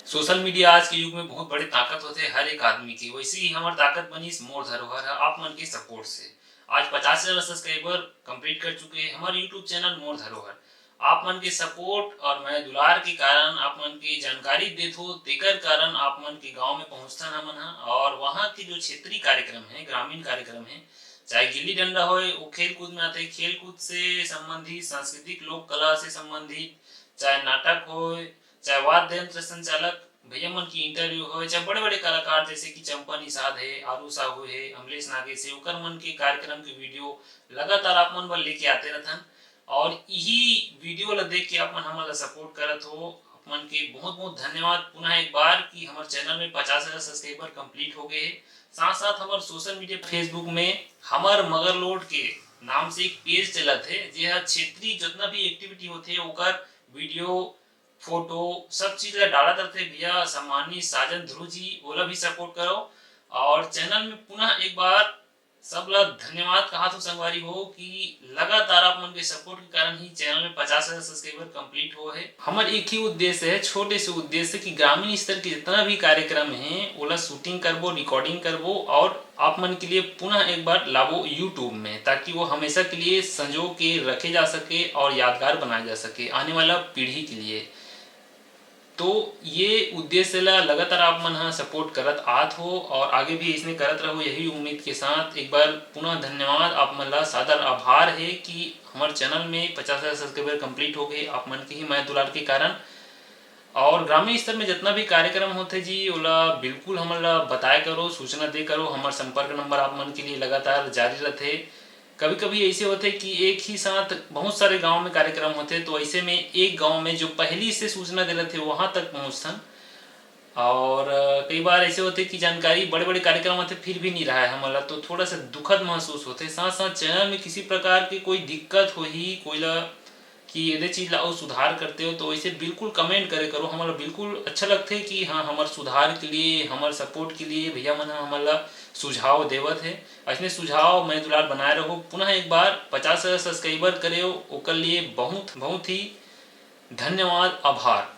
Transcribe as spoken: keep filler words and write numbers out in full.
Social media आज के युग में बहुत बड़े ताकत होथे हर एक आदमी के, वैसे ही हमर ताकत बनिस मोर धरोहर ह आप मन के सपोर्ट से। आज पचास हजार सब्सक्राइबर कंप्लीट कर चुके हैं हमर यूट्यूब चैनल मोर धरोहर। आप मन के सपोर्ट और मैं दुलार के कारण, आप मन के जानकारी देथो, तेकर कारण आप मन के गांव में पहुंचथन हमन ह। और वहां के जो क्षेत्रीय कार्यक्रम है, ग्रामीण कार्यक्रम है, चाहे गिल्ली डंडा होए, वो खेल कूद में आते, खेल कूद से संबंधित, सांस्कृतिक लोक कला से संबंधित, चाहे नाटक होए, चाहे वाद्य यंत्र संचालक भैया मन की इंटरव्यू होए, चाहे बड़े बड़े कलाकार जैसे कि चंपा निषाद है, आरू साहू है, अमलेश नागेश है, ओकर मन के कार्यक्रम के वीडियो लगातार आप मन बर लेके आते रहथन। और यही वीडियो ला देख के आप मन हमन ला सपोर्ट करत हो, आप मन के बहुत बहुत धन्यवाद पुनः एक बार कि हमर चैनल में पचास हजार सब्सक्राइबर कंप्लीट हो गए है। साथ साथ हमर सोशल मीडिया फेसबुक में हमर मगरलोड के नाम से एक पेज चलत है, जे हर क्षेत्रीय जितना भी एक्टिविटी होथे ओकर वीडियो, फोटो, सब चीज ला डालत रहथे भैया सम्माननीय साजन ध्रुव जी, ओला भी सपोर्ट करो। और चैनल में पुनः एक बार सब ला धन्यवाद कहा थो संगवारी हो कि लगातार आप मन के सपोर्ट के कारण ही चैनल में पचास हजार सब्सक्राइबर कंप्लीट हो है। हमर एक ही उद्देश्य है, छोटे से उद्देश्य, कि ग्रामीण स्तर के जितना भी कार्यक्रम है ओला शूटिंग करबो, रिकॉर्डिंग करबो और आप मन के लिए पुनः एक बार लाबो यूट्यूब में, ताकि वो हमेशा के लिए संजो के रखे जा सके और यादगार बनाया जा सके आने वाला पीढ़ी के लिए। तो ये उद्देश्य ला लगातार आप मन ह सपोर्ट करत आत हो और आगे भी इसने करत रहो, यही उम्मीद के साथ एक बार पुनः धन्यवाद, आप मन ला सादर आभार है कि हमर चैनल में पचास हजार सब्सक्राइबर कंप्लीट हो गए आप मन के ही मया दुलार के कारण। और ग्रामीण स्तर में जितना भी कार्यक्रम होते जी, ओला बिल्कुल हमन ला बताया करो, सूचना दे करो। हमर संपर्क नंबर आप मन के लिए लगातार जारी रहते। कभी कभी ऐसे होते कि एक ही साथ बहुत सारे गांव में कार्यक्रम होते, तो ऐसे में एक गांव में जो पहली से सूचना दे रहते वहां तक पहुंचथन। और कई बार ऐसे होते कि जानकारी बड़े बड़े कार्यक्रम होते फिर भी नहीं रहा है हमन ला, तो थोड़ा सा दुखद महसूस होते। साथ साथ चैनल में किसी प्रकार के कोई दिक्कत होही, कोई ला कि एदे चीज ला अउ सुधार करते हो, तो इसे बिल्कुल कमेंट करे करो। हमला बिल्कुल अच्छा लगथे कि हाँ, हमर सुधार के लिए, हमर सपोर्ट के लिए भैया मन ह हमन ला सुझाव देवत है। ऐसने सुझाव मैं दुलार बनाए रहो। पुनः एक बार पचास हजार सब्सक्राइबर करे हो, ओकर लिए बहुत बहुत ही धन्यवाद, आभार।